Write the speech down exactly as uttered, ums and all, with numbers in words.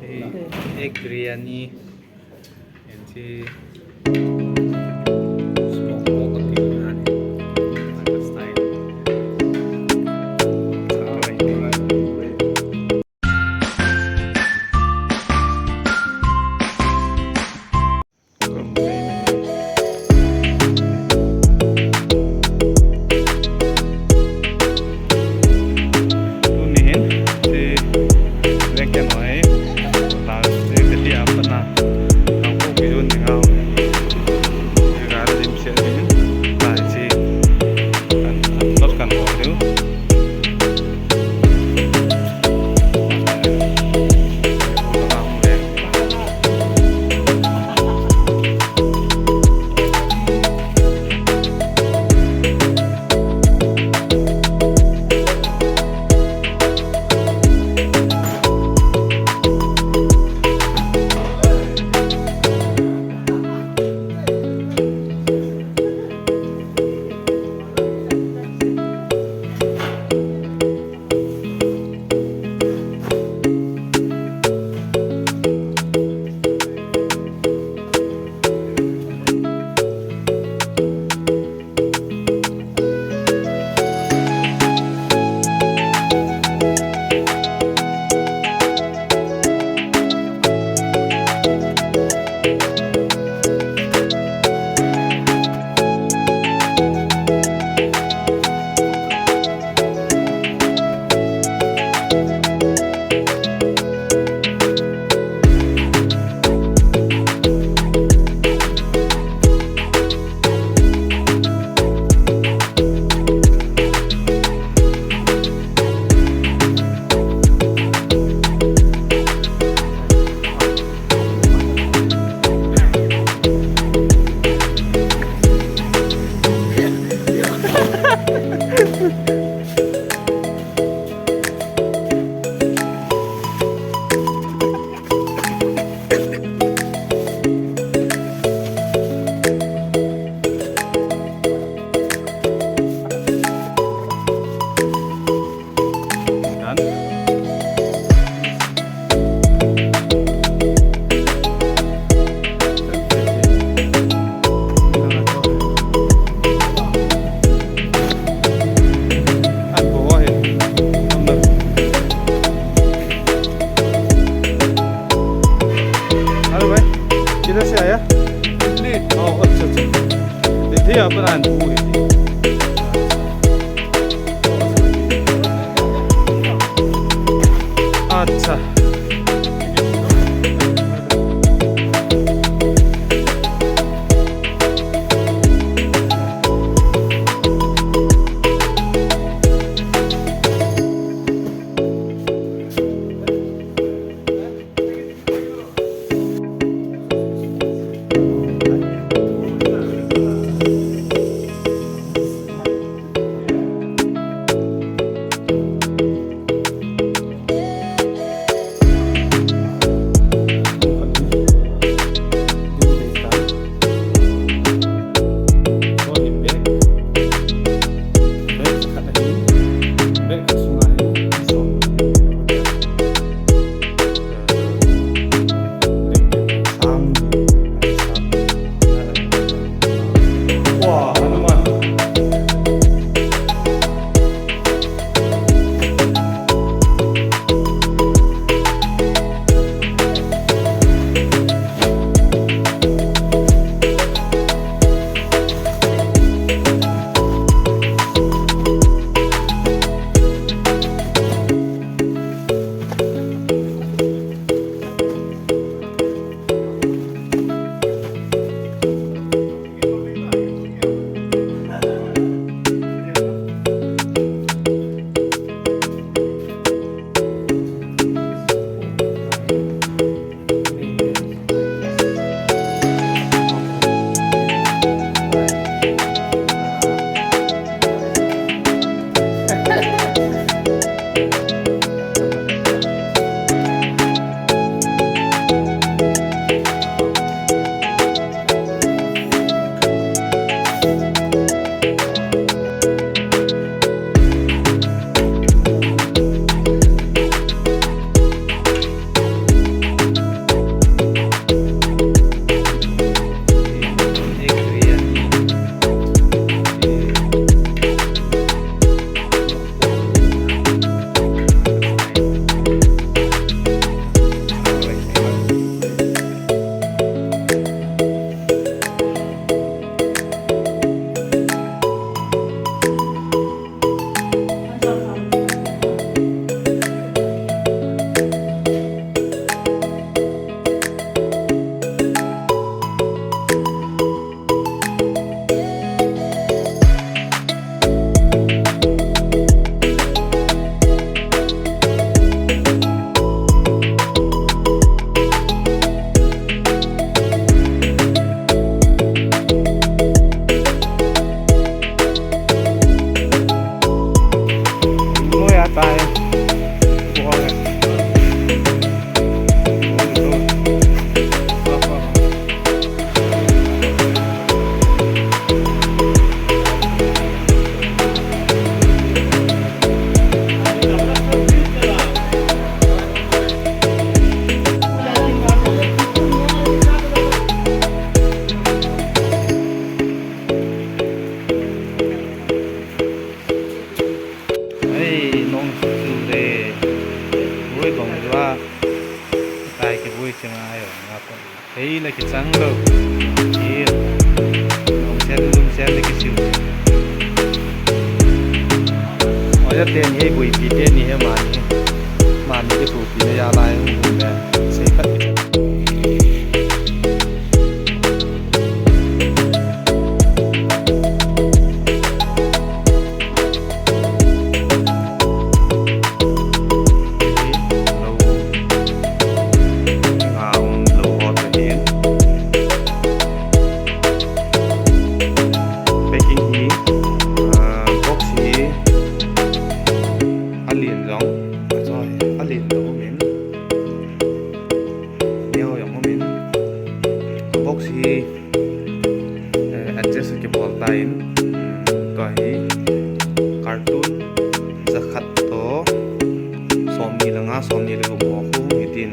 Egg biryani. Hiche smoke pork kati na ni. Like a style. Tuni hin, hiche black and white, la, hiche kati a pat na, nang ko ki jun ding a. Hiche ga lim se hin, la hiche, kan, kan, kan ko diu. अरे भाई, किधर से आया? दिल्ली। ओ, अच्छा, अच्छा। दिल्ली अपन आए हैं, वो है। अच्छा। Atai kibui chinga ahi vang a kon. Hei la kichang lou. Ki. Lungsen, lungsen le kisiu. Oya teni hei buipi teni hei mani. Mani ke buipi le ya lai hung hung le. Sei khat. Packing hi, ah, box hi, alen jong, achoi, alen jong umin, neo jong umin, box hi, eh, adjust kibol tan, tua hi, carton, jakhat toh, somni le nga, somni le gup ho khu hitin.